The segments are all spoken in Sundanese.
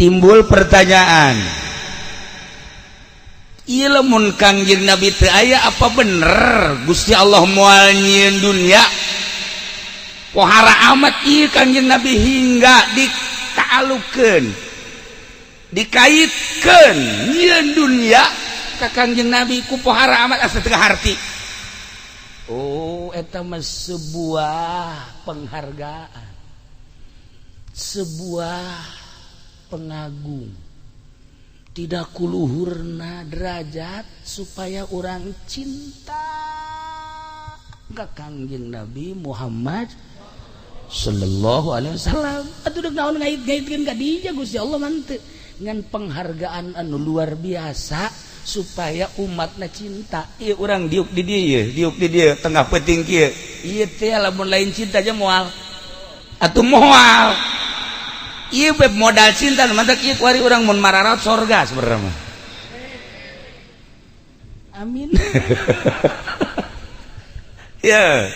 Timbul pertanyaan, ieu lamun Kangjeng Nabi teu aya, apa bener Gusti Allah moal nyieun dunia? Pohara amat ieu Kangjeng Nabi hingga ditaalukeun, dikaitkeun nyieun dunia ka Kangjeng Nabi ku pohara amat, asa teu harti. Oh, eta mah sebuah penghargaan, sebuah pengagung tidak kuluhurna derajat supaya orang cinta ke Kangjeng Nabi Muhammad sallallahu alaihi wasallam. Atuh deuk naon ngait-ngaitkeun ka dinya? Gusti Allah mah teu ngan penghargaan anu luar biasa supaya umatna cinta. Ieu urang diuk di dieu, diuk di dieu tengah peuting kieu, ieu teh lamun lain cinta aja moal atuh, moal. Ieu beb modal cinta. Mantak ieu kuari urang mun mararat sorga sebenarnya mah. Amin ya.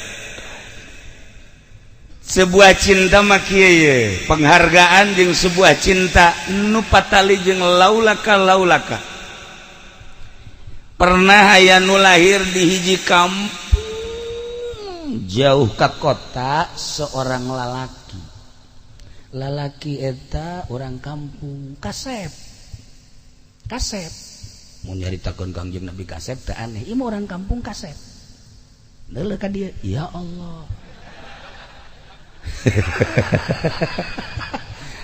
Sebuah cinta mah kieu ye, penghargaan jeung sebuah cinta nu patali jeung laulaka laulaka. Pernah aya nu lahir di hiji kampung jauh ke kota, seorang lalaki. Lalaki eta orang kampung, kasep kasep. Mau nyaritakeun Kangjeng Nabi kasep teh aneh. Ieu mah orang kampung kasep. Leuleuh ka dieu, ya Allah.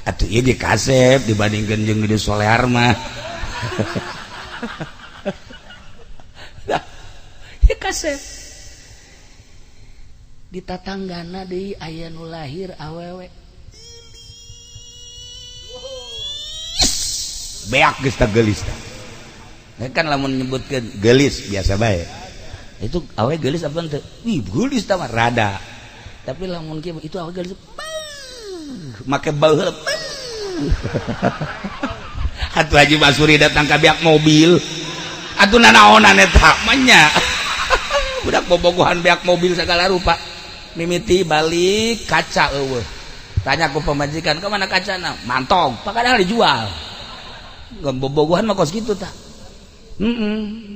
Atuh ieu ge kasep dibandingkeun jeung gede solear mah. Ya, kasep. Di tatanggana deui aya nu lahir awewe, beak geus tah, geulis tah. Kan lamun nyebutkeun geulis biasa bae. Itu awe geulis apa henteu? Wih, geulis tah mah rada. Tapi lamun kieu, itu awe geulis, make bau heula. Atuh Haji Basuri datang ka beak mobil. Atuh nanaonan eta mah nya. Budak bobogohan beak mobil segala rupa. Mimiti balik kaca eueuh. Tanya ku pamajikan, "Kemana kacana?" Mantog, padahal dijual. Bobogohan mah kos kitu tah.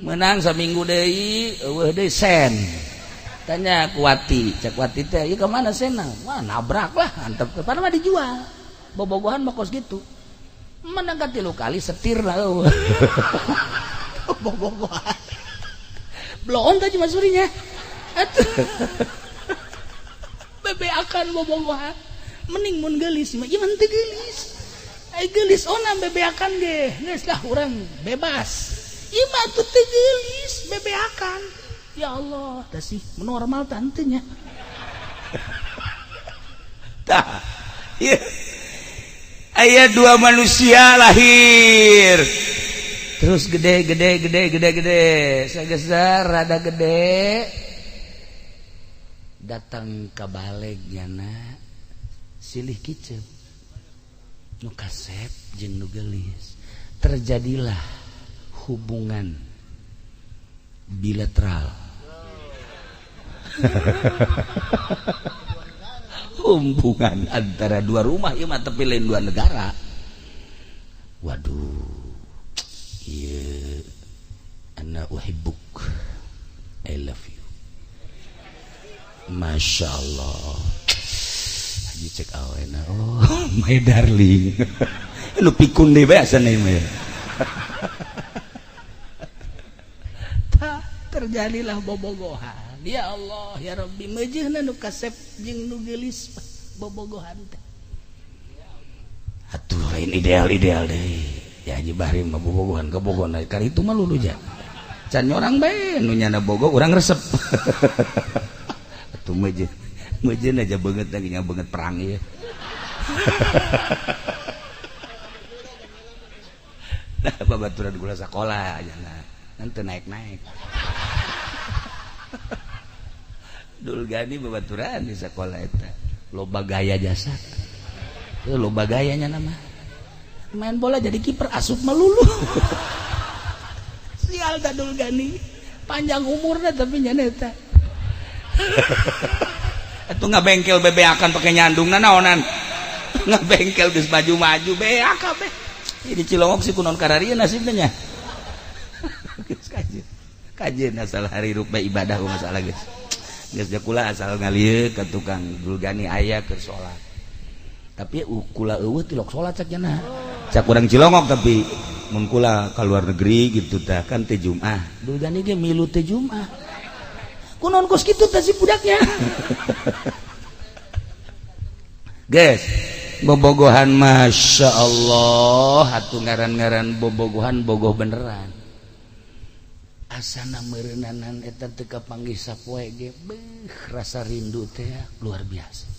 Menang saminggu deui eueuh deui sen. Tanya ku Wati, cek Wati teh, "Ieu kemana sena?" Wah, nabrak lah, antep padahal mah dijual. Bobogohan mah kos kitu. Menang ka tilu kali setir lah eueuh. Bobogohan. Bloon tadi masurinya. Atuh. Bebeakan bobogohan. Mending mun geulis mah, ieu mah teu geulis. Ai geulis onam bebeakan ge, geus lah urang bebas. Ieu mah atuh teu geulis, bebeakan. Ya Allah, tah sih normal tantenya. Tah, ieu aya dua manusia lahir. Terus gede gede gede gede gede, sageser rada gede datang ke baleg nyana silih kicep, nu kasep jeung nu geulis. Terjadilah hubungan bilateral, hubungan antara dua rumah ieu mah, tapi lain dua negara. Waduh, ieu ana uhibbuk, I love you. Masya Allah. Haji cek awena, "Oh my darling." Lu pikun deh biasa nih mah. Tah, terjadilah bobogohan. Ya Allah ya Rabbi, meujeuhna nu kasep jeung nu geulis bobogohan teh. Atuh lain ideal-ideal deui. Ya Haji Bahri mah bobogohan kebogohan kali itu mah lulu ja. Can nyorang bae nu nyana bogo urang resep. Atuh meujeuh. Meujeuh aja banget lagi banget perang ya. Nah, babaturan gula sekolah aja nah. Nanti naik-naik. Dulgani babaturan di sekolah eta. Loba gaya jasa. Loba gayanya nama. Main bola jadi kiper asup melulu. Sial ta Dulgani. Panjang umurna tapi nya eta. Itu ngabengkel bebeakan pakai nyandung nanaonan. Ngabengkel geus maju-maju beak kabeh. Di Cilongok sih kunaon kararia nasibnya nya. Geus kajeun. Kajeun asal hari rupa ibadah masalah geus. Geus kula asal ngalieu ka tukang Dulgani aya keur salat. Tapi kula eueuh tilok salat cak cenah. Cak urang Cilongok tapi mun kula ka luar negeri gitu tah kan teh Jumat. Dulgani ge milu teh Jumat. Kunaon kos kitu tah si budaknya. Geus bobogohan Masya Allah atuh ngaran-ngaran bobogohan bogoh beneran asana meureunnanan eta teu kapanggih sapoe ge beuh rasa rindu teh luar biasa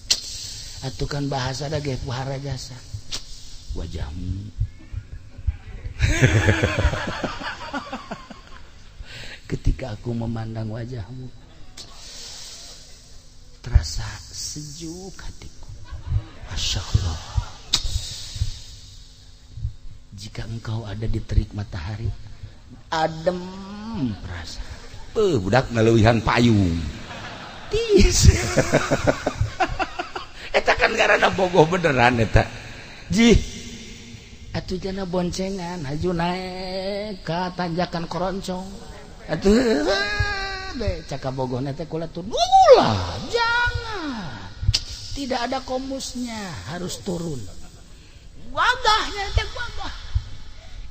atuh kan bahasa da ge pohara jasa wajahmu ketika aku memandang wajahmu terasa sejuk hatiku. Masya Allah, jika engkau ada di terik matahari, adem perasa. Budak ngaleuwihan payung. Tis. Eta kan karena bogoh beneran eta. Jih. Atuh jana boncengan, haju naik ka tanjakan koroncong. Atuh deh caka bogohna teh kula tuh ulah, jangan. Tidak ada komusnya, harus turun. Wagahnya teh wagah.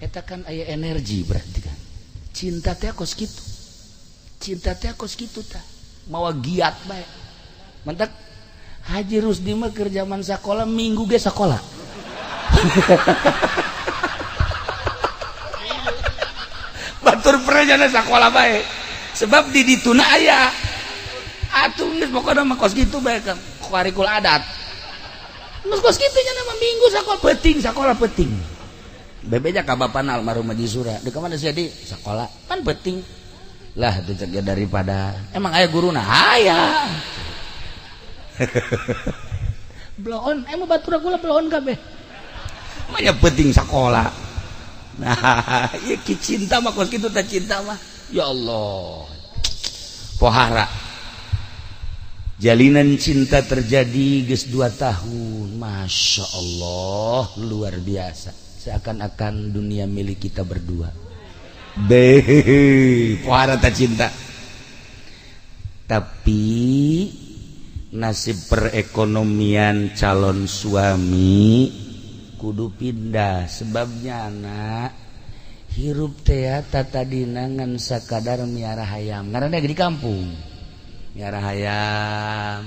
Eta kan aya energi berarti kan. Cinta teh kos kitu. Cinta teh kos kitu tah. Mawa giat bae. Mantak Haji Rusdi mah keur zaman sakola minggu ge sakola. Batur perjana sakola bae. Sebab di dituna aya. Atuh geus pokona mah kos kitu bae kan. Kuarikul adat. Geus kos kitu nya nama minggu sakola peuting, sakola peuting. Bebeja ka bapana almarhum Haji Sura. Di mana sih di sekolah? Kan peuting. Lah teu cek daripada emang aya guruna? Aya. Bloon, emang batur kula bloon kabeh. Manya peuting sakola. Nah, ieu ki cinta mah kos kitu teh cinta mah. Ya Allah. Pohara. Jalinan cinta terjadi geus 2 tahun. Masya Allah, luar biasa. Seakan-akan dunia milik kita berdua. Beh, pohara tak cinta. Tapi nasib perekonomian calon suami kudu pindah. Sebabnya anak hirup teh tatadina ngan sakadar miara hayam. Karena di kampung miara hayam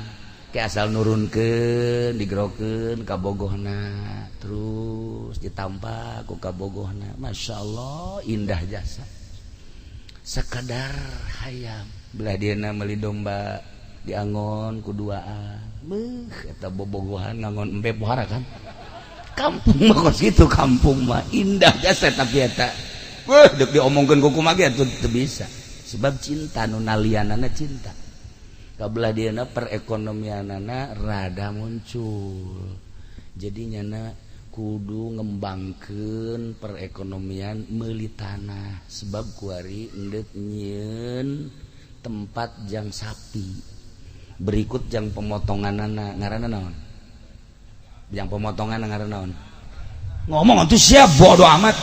ke asal nurunkeun digerokeun ka bogohna terus ditampa ku ka bogohna. Masya Allah indah jasa sakadar hayam belah dieuna meuli domba diangon ku duaan beuh eta bobogohan ngangon embe pohara kan kampung mah kos kitu kampung mah indah jasa tapi eta beuh deuk diomongkeun ku kumaha ge atuh teu bisa sebab cinta nu nalianana cinta kabelah dieuna perekonomianana rada muncul jadi nyana kudu ngembangkeun perekonomian meuli tanah sebab kuari endek nyieun tempat jang sapi berikut jang pemotonganana ngaranna naon jang pemotongan ngaranna naon ngomong atuh siap bodo amat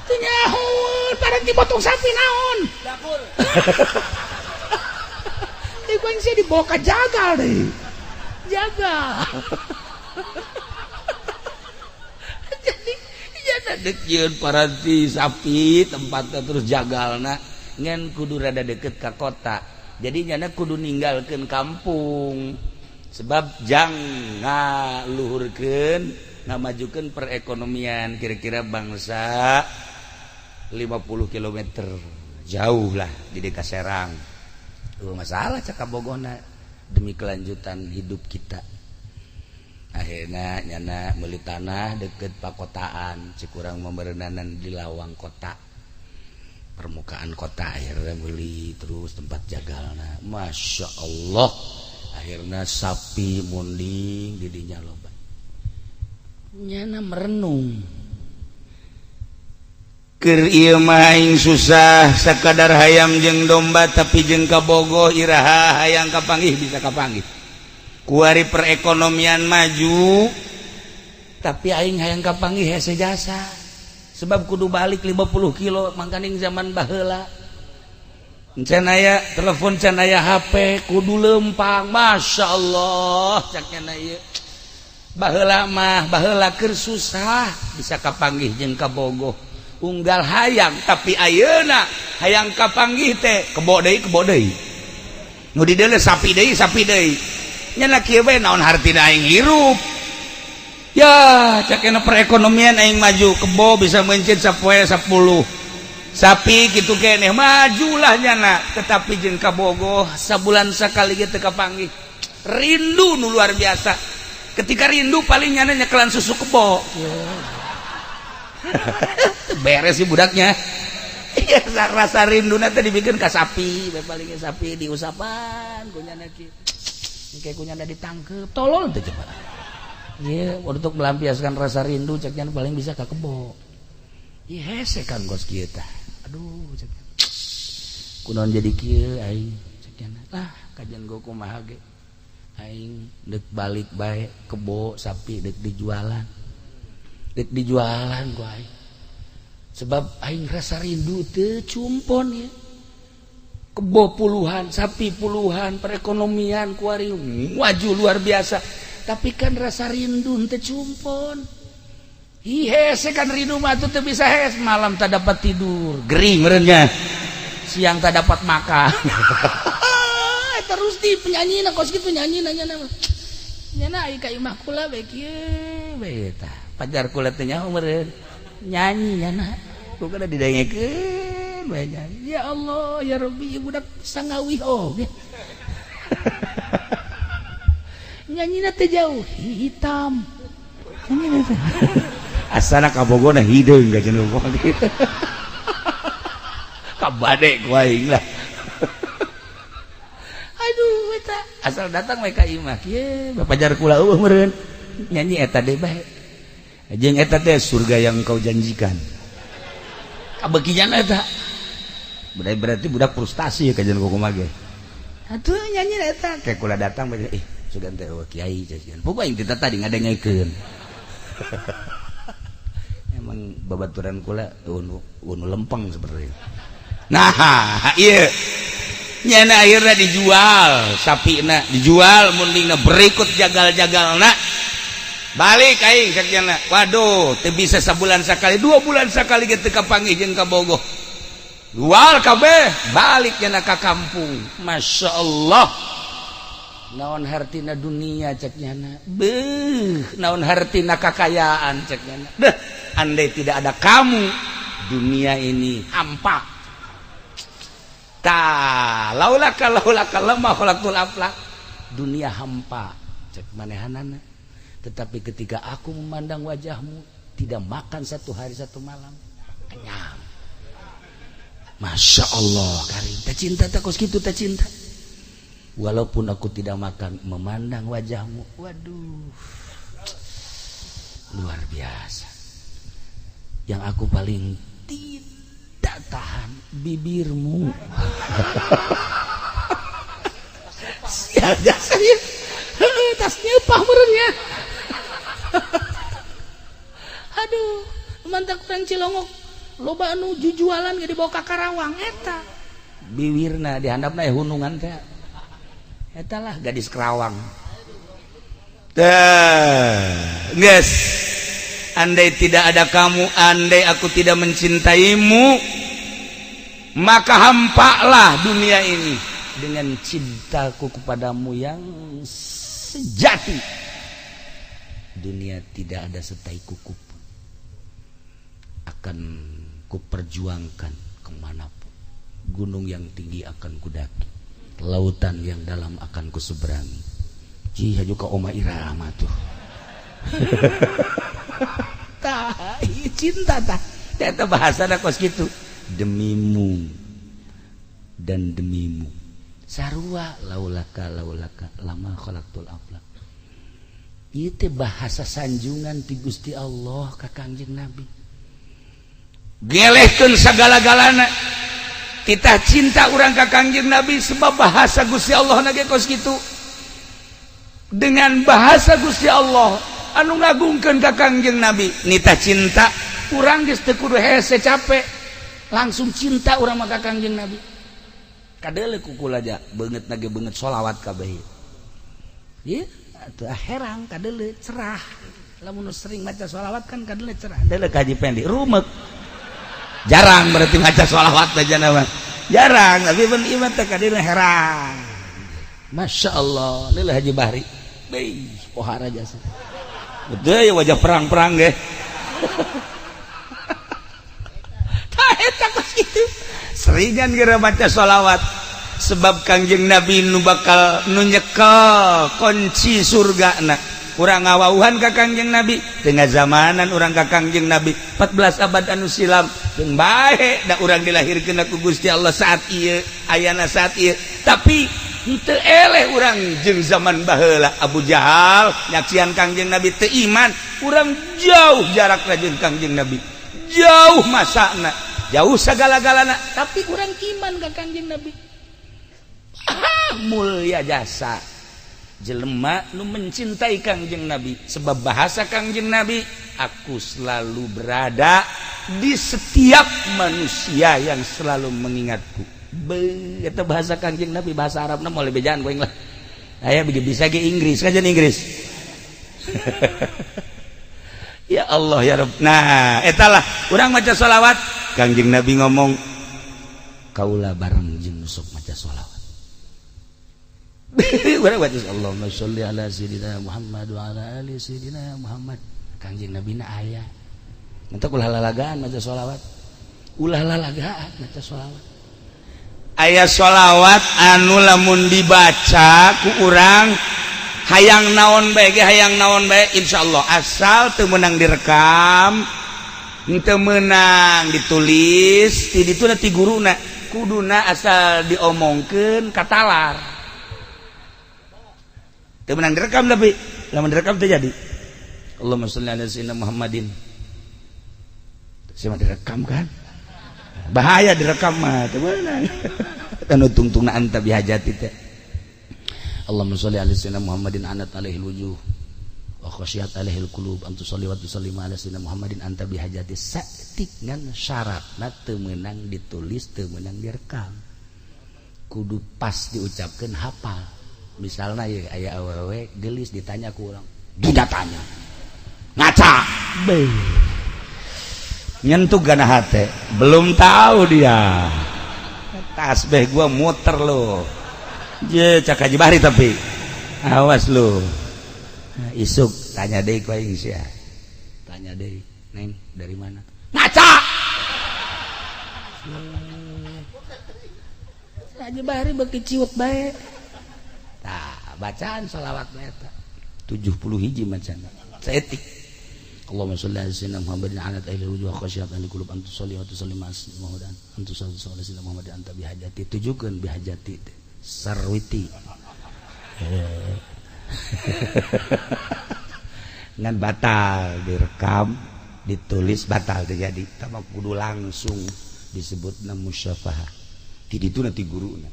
teu nyaho barang dipotong sapi naon dapur ieu yang sia dibawa ka jagal deui jagal jadi ya dek yeun paranti sapi tempatnya terus jagalna ngan kudu rada deket ka kota jadi nyana kudu ninggalkeun kampung sebab jang ngaluhurkeun ngamajukeun perekonomian kira-kira bangsa 50 km jauh lah di Deka Serang. Masalah cakap bogona demi kelanjutan hidup kita. Akhirnya nyana meuli tanah deket pakotaan cikurang memerenanan di lawang kota permukaan kota akhirnya beli terus tempat jagalna. Masya Allah akhirnya sapi munding didinya loba nyana merenung keur ieu mah aing susah sakadar hayam jeung domba tapi jeung kabogoh iraha hayang kapanggih bisa kapanggih. Kuari perekonomian maju, tapi aing hayang kapanggih hese jasa, sebab kudu balik 50 kilo. Mangkaning zaman baheula can aya telepon, can aya HP, kudu lempang. Masya Allah, cak nyana ieu baheula mah, baheula keur susah bisa kapanggih jeung kabogoh unggal hayang. Tapi ayeuna hayang kapanggih teh kebo deui, kebo deui nu dideuleu, sapi deui, sapi deui. Nyana kieu bae, naon hartina aing hirup ya? Cak perekonomian aing maju, kebo bisa mencit sapoe 10 sapi gitu keneh, majulah nyana. Tetapi jeung kabogoh sabulan sekali gitu kapanggih, rindu nu luar biasa. Ketika rindu paling nyana nyekelan susu kebo, beres sih budaknya. Iya, rasa rindu nanti dibikin ke sapi paling, sapi diusapan ku nyana kieu, kayak ku nyana ditangkep. Tolol tuh coba. Iya, untuk melampiaskan rasa rindu cek nyana paling bisa ke kebo. Iya, hese kan kos kieu tah. Aduh, cek kunaon jadi kieu aing cek nyana. Lah, kajian gua kumaha ge aing dek balik bae, kebo sapi dek dijualan, dek dijualan ku aing, sebab aing rasa rindu teu cumpon ya. Kebo puluhan, sapi puluhan, perekonomian kuari maju luar biasa, tapi kan rasa rindu teu cumpon. Ih, hese kan rindu mah tuh teu bisa hes. Malam tak dapat tidur, gering merenya, siang tak dapat makan. Terus di penyanyi na kos kitu, penyanyi nanya nama nyana ai ka imah kula bae kieu bae. Tah, pajar kula teh nyaho meureun nyanyi nyana ku kada didengekeun bae nyanyi. Ya Allah ya Rabbi, ieu budak sangawih oge nyanyina teh jauh hitam nyanyi teh asana kabogona hideung ka cenah kabade ku aing lah. Aduh, eta asal datang we ka imah kieu, bapajar kula eueuh meureun nyanyi eta deui bae jeung eta teh surga yang kau janjikan kabekian eta. Berarti budak frustasi ya kajian kumaha ge atuh nyanyi eta kayak kula datang bae, ih sugan teh eueuh kiai jajan pokoknya aing teh tadi ngadengekeun. Emang babaturan kula unu unu lempeng seperti itu. Nah, iya nyana akhirnya dijual sapi na, dijual mundingna, berikut jagal-jagalna. Balik aing cek nyana, waduh, teu bisa sabulan sekali, 2 bulan sekali gitu kapanggih jeung kabogoh. Jual kabeh, balik nyana ka kampung. Masya Allah, naon hartina dunia cek nyana, beuh, naon hartina kakayaan cek nyana. Deh, andai tidak ada kamu, dunia ini hampa. Ta laulaka laulaka lama khalaqtul aflak, dunia hampa cek manehanana. Tetapi ketika aku memandang wajahmu, tidak makan satu hari satu malam kenyang. Masya Allah, karing tak cinta tak kos gitu tak cinta. Walaupun aku tidak makan, memandang wajahmu, waduh, luar biasa. Yang aku paling tidak tahan bibirmu. Sial jasa ya, tas nyepah merenya. Aduh, mantap kurang Cilongok loba anu jujualan ge dibawa ka Karawang eta biwirna dihandapna hunungan teh. Eta lah gadis Kerawang teh geus. Andai tidak ada kamu, andai aku tidak mencintaimu, maka hampalah dunia ini. Dengan cintaku kepadamu yang sejati, dunia tidak ada setai kuku pun akan kuperjuangkan kemanapun. Gunung yang tinggi akan kudaki, lautan yang dalam akan kuseberangi. Jih, juga Oma Irama tuh. Tah, cinta tah. Eta bahasana kos kitu. Demimu dan demimu. Sarua laulaka laulaka lama khalaqtul aflak. Ieu teh bahasa sanjungan ti Gusti Allah ka Kangjeng Nabi. Gelehkeun sagala-galana. Titah cinta urang ka Kangjeng Nabi, sebab bahasa Gusti Allah na ge kos kitu. Dengan bahasa Gusti Allah anu ngagungkeun ka Kangjeng Nabi, nita cinta urang geus teu kudu hese capek, langsung cinta urang mah ka Kangjeng Nabi. Kadeuleu ku kula aja beungeut nage beungeut sholawat kabeh. Ieu atuh herang kadeuleu cerah. Lamun sering maca sholawat kan kadeuleu cerah. Deuleu ka Haji Pendi rumek. Jarang berarti maca sholawat aja nama. Jarang, tapi pun ieu mah teh kadeuleu herang. Masya Allah, inilah Haji Bahri. Beuh, pohara jasa. Betul ya wajah perang-perang ge. Tah eta kos kitu. Seringan geura maca sholawat. Sebab Kangjeng Nabi nu bakal nu nyekel kunci surgana. Urang ngawauhan ka Kangjeng Nabi, tengah zamanan urang ka Kangjeng Nabi 14 abad anu silam. Keun bae da urang dilahirkeun ku Gusti Allah saat ieu, ayana saat ieu. Tapi henteu eleh urang jeung zaman baheula Abu Jahal nyaksian Kangjeng Nabi teu iman, urang jauh jarakna jeung Kangjeng Nabi. Jauh masana, jauh sagala-galana, tapi urang iman ka Kangjeng Nabi. Ah, mulia jasa jelema nu mencintai Kangjeng Nabi, sebab bahasa Kangjeng Nabi, aku selalu berada di setiap manusia yang selalu mengingatku. Be, eta bahasa Kangjeng Nabi, bahasa Arabna moal bejaan ku aing lah. Aya bisa ge Inggris, kajian Inggris. Ya Allah ya Rabb. Nah, etalah urang maca sholawat, Kangjeng Nabi ngomong kaula bareng jeung sok maca sholawat. Urang baca Allahumma sholli ala sayyidina Muhammad wa ala ali sayyidina Muhammad. Kangjeng Nabi na aya. Mentak ulah lalagaan maca sholawat. Ulah lalagaan maca sholawat. Aya sholawat anu lamun dibaca ku urang hayang naon bae ge, hayang naon bae insyaallah, asal teu meunang direkam, teu meunang ditulis, ti ditu ti guruna, kuduna asal diomongkeun katalar. Teu meunang direkam, tapi lamun direkam teu jadi. Allahumma sholli ala sayyidina Muhammadin. Saya direkam kan? Bahaya direkam mah, teu meunang. Anu tungtungna anta bihajati teh. Allahumma sholli ala sayyidina Muhammadin anat alaihi wujuh wa khasyat alaihi qulub an tusalli wa tusallim ala sayyidina Muhammadin anta bihajati. Saeutik ngan syaratna teu meunang ditulis, teu meunang direkam. Kudu pas diucapkeun hafal. Misalna ye aya awewe gelis ditanya ku urang, duda tanya. Ngaca. Beuh. Nyentuh gana hate, belum tahu dia. Tasbih gua muter lo. Je cak Haji Bahri tapi awas lu. Nah, isuk tanya deui ku aing sia. Tanya deui, "Neng, dari mana?" Ngaca. Haji Bahri beuki ciut bae. Tah, bacaan sholawat eta 70 hiji macana. Saeutik. Allahumma sholli ala sayyidina Muhammadin ala ahli wujuh khasyat ahli qulub an tusalli wa tusallim ala sayyidina Muhammadin an tusalli ala sayyidina Muhammadin anta bihajati. Tujukeun bihajati teh. Sarwiti. Ngan batal direkam, ditulis batal terjadi. Tama kudu langsung disebutna musyafahah. Ti ditu nanti guruna.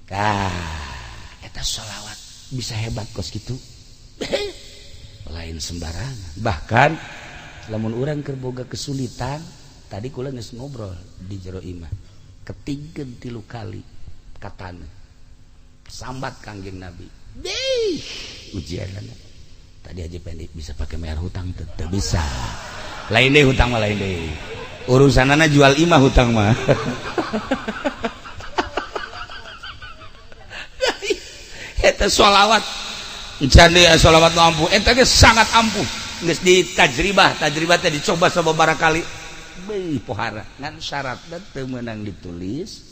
Tah, eta sholawat bisa hebat kos kitu. Lain sembarangan. Bahkan lamun urang keur boga kesulitan, tadi kula geus ngobrol di jero imah. Ketingkeun 3 kali katana. Sambat Kangjeng Nabi. Dih, ujianana. Tadi Haji Pendi bisa pakai bayar hutang teu? Teu bisa. Lain deui hutang mah, lain deui. Urusanana jual imah hutang mah. Eta sholawat. Encan deui sholawat nu ampuh. Eta ge sangat ampuh. Geus ditajribah, tajribah teh dicoba sababaraha kali. Beuh pohara. Ngan syaratna teu meunang ditulis,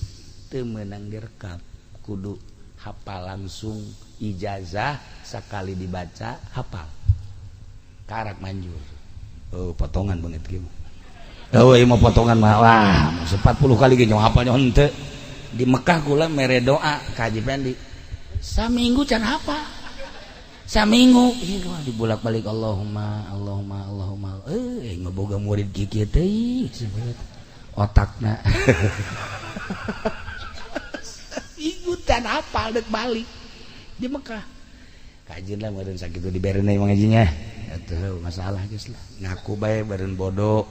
teu meunang direkam. Kudu hafal langsung ijazah, sekali dibaca hafal. Karak manjur. Oh, potongan banget kieu. Oh, ieu mah potongan mah. Wah, 40 kali ge nyawa hafal henteu. Di Mekah kula mere doa ka Haji Pendi. Saminggu can hafal. Saminggu ieu dibolak-balik Allahumma Allahumma Allahumma. Ngeboga murid kieu teh otakna. Saminggu can hafal dek balik di Mekah. Kajeun lah meureun sakitu diberena ngajinya. Atuh masalah geus lah. Ngaku bae beureun bodoh.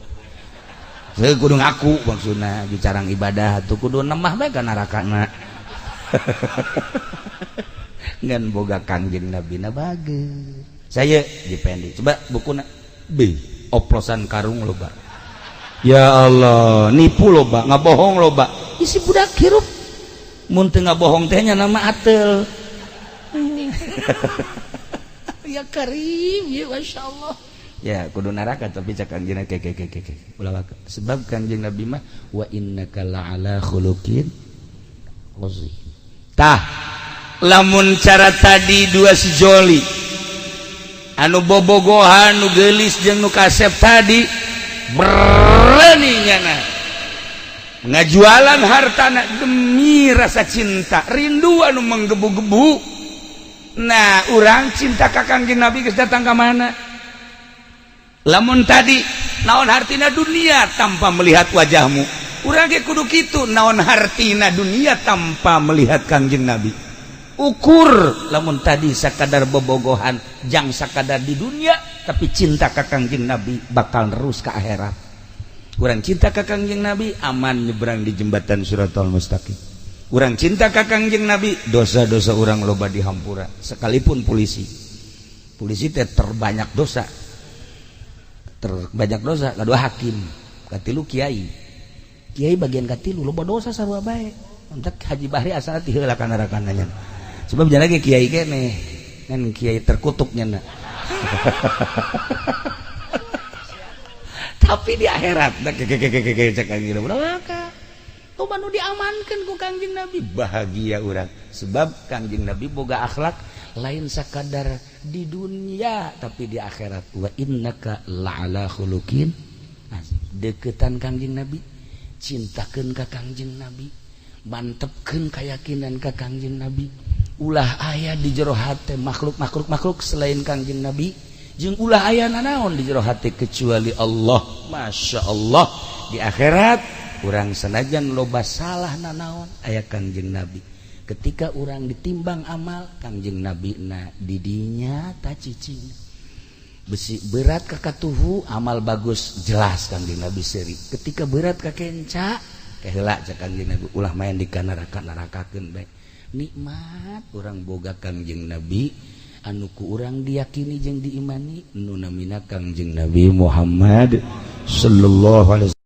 Saya kudu ngaku maksudna bicarang ibadah atuh kudu nemah bae ka narakana. Ngan boga Kangjeng Nabi na bager. Saya dipendi. Coba bukuna B oplosan karung loba. Ya Allah, nipu loba, ngabohong loba. Isi budak hirup mun teu ngabohong teh nya nama atel. Ya karim, ya Masya Allah. Ya kudu neraka tapi cak Kangjeng ke ke ke ke. Ulah waka. Sebab Kangjeng Nabi mah wa innaka la'ala khuluqin azim. Tah, lamun cara tadi dua sejoli anu bobogohan nu geulis jeung nu kasep tadi berani nyana ngajualan hartana demi rasa cinta rindu anu menggebu-gebu. Nah, urang cinta ka Kangjeng Nabi geus datang ka mana? Lamun tadi naon hartina dunia tanpa melihat wajahmu, urang ge kudu kitu naon hartina dunia tanpa melihat Kangjeng Nabi. Ukur lamun tadi sakadar bobogohan jang sakadar di dunia tapi cinta ka Kangjeng Nabi bakal terus ke akhirat. Urang cinta ka Kangjeng Nabi aman nyebrang di jembatan Siratal Mustaqim. Urang cinta ka Kangjeng Nabi dosa-dosa urang loba dihampura sekalipun polisi. Polisi teh terbanyak dosa. Terbanyak dosa kedua hakim, katilu kiai. Kiai bagian katilu loba dosa sarua bae. Entak Haji Bahri asal ti heula kana rakananya. Sebab jangan lagi kiai kene kan kiai terkutuknya na. Tapi di akhirat da kekekekeke cek Kangjeng Nabi maka nu diamankan ku Kangjeng Nabi bahagia urang sebab Kangjeng Nabi boga akhlak lain sakadar di dunia tapi di akhirat wa innaka la'ala khuluqin azim. Deketan Kangjeng Nabi, cintakeun ka Kangjeng Nabi, mantepkeun keyakinan ka Kangjeng Nabi, ulah aya di jero hate makhluk-makhluk makhluk selain Kangjeng Nabi jeung ulah aya nanaon di jero hate kecuali Allah. Masya Allah di akhirat urang senajan loba salah nanaon aya Kangjeng Nabi. Ketika urang ditimbang amal Kangjeng Nabi na didinya ta cicing besi berat ka katuhu amal bagus jelas Kangjeng Nabi seri. Ketika berat ka kenca keheula cek Kangjeng Nabi ulah main di kana neraka-nerakakeun bae. Nikmat urang boga Kangjeng Nabi anu ku urang diyakini jeung diimani nu namina Kangjeng Nabi Muhammad sallallahu alaihi.